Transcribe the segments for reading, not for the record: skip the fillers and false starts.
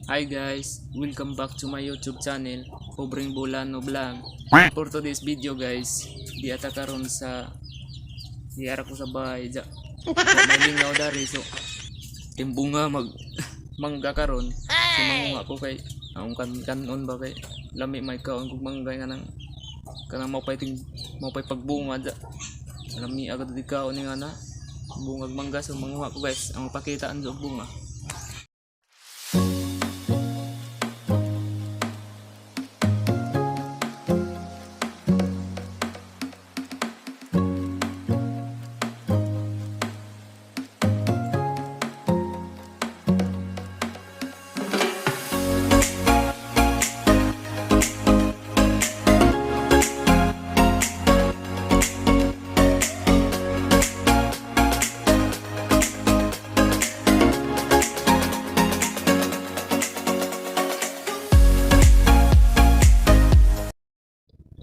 Hi guys, welcome back to my YouTube channel, Pobreng Bolano Vlog. For today's video guys, di ata karon sa di ara ko sa bahay ja. Wa may lingaw dari, so timbunga mag mangga karon. So manguha ko kay ang kan kanon ba kay lami may kaon kog mangga nga nang kanang mao pay ting mao pay pagbunga ja. Lami agad di kaon ni nga na bungag mangga, so manguha ko guys ang pakitaan sa bunga.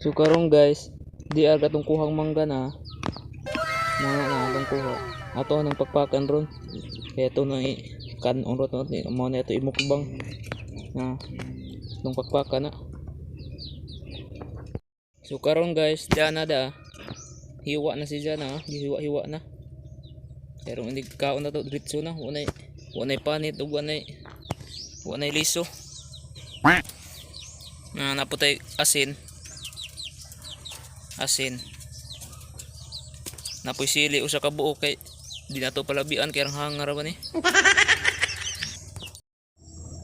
So karon guys, di aga tong kuhang mangga na. Mga na atong kuha. Ato nang pakpakan ron. Kaya ito na i kanon ro to ni mo na ito imukbang. Na tong pakpakan na. So karon guys, di na da. Hiwa na si na, gihiwa-hiwa na. Pero hindi kaon na to diretso na, walay panit ug walay liso. Na naputay asin. Asin. Napoy sili usa ka buok kay di na to palabian kay ang hangar ba ni.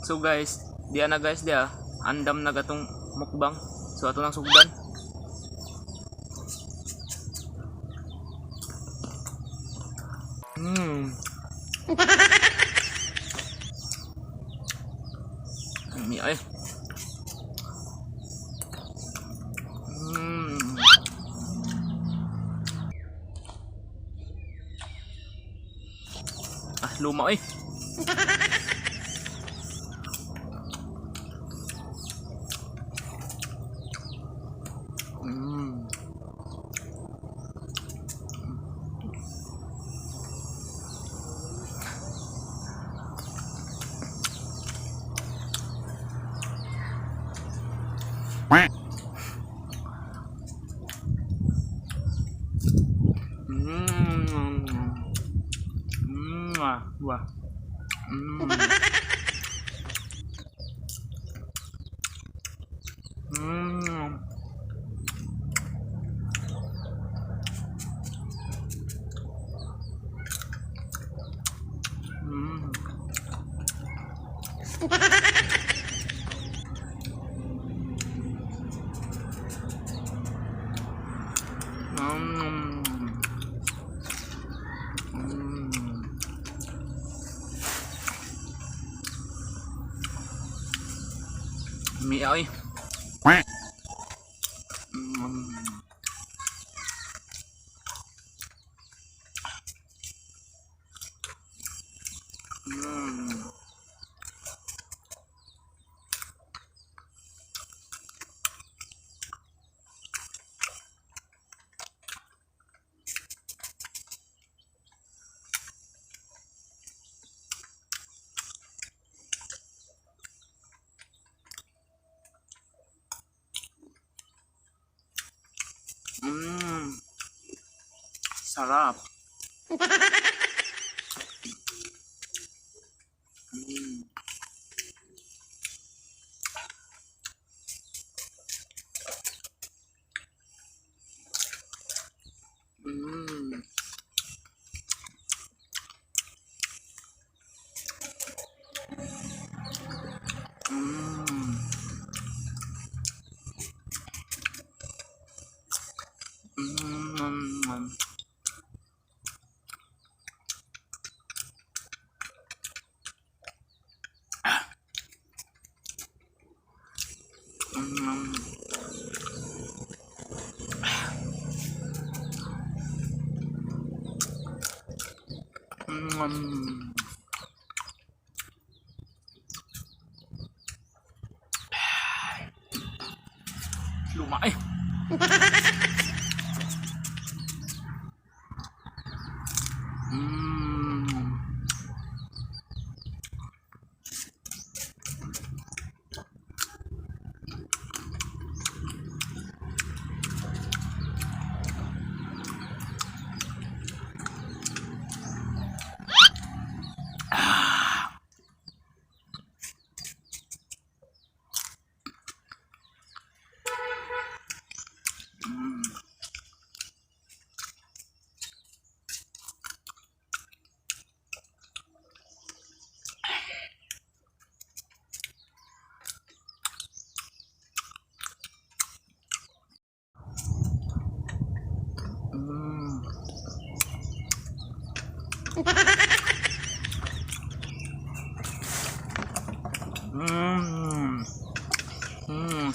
So guys, di na guys dia andam na gatong mukbang. So ato nang sugdan. Mi ay. Ah, luma eh. Ah, wah. Mi ay. Sarap. Luma eh.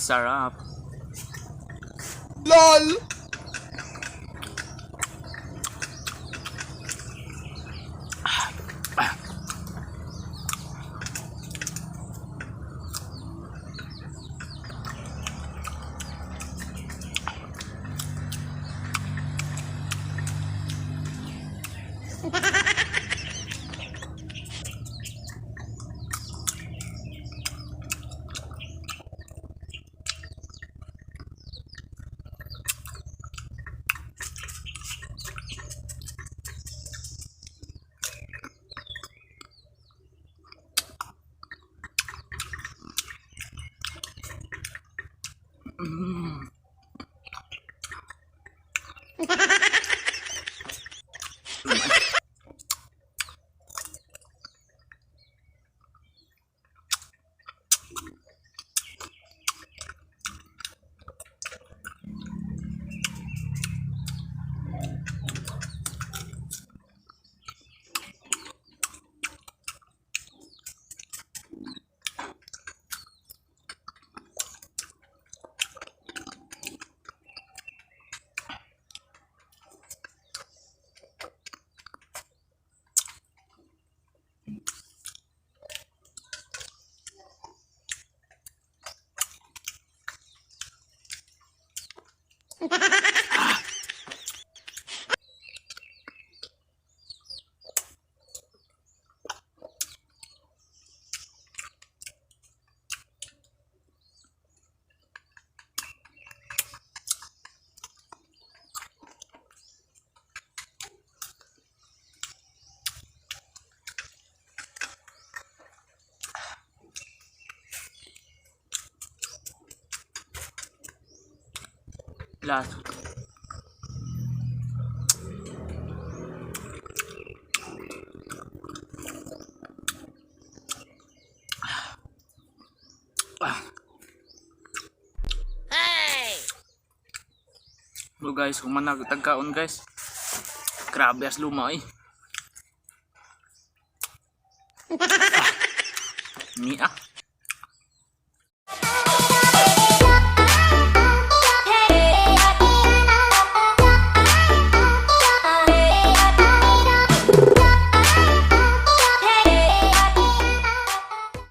Sarap. LOL! Last. Hey! So guys, kung man nagtagkaon, guys. Grabe as luma eh. Ah. Mia.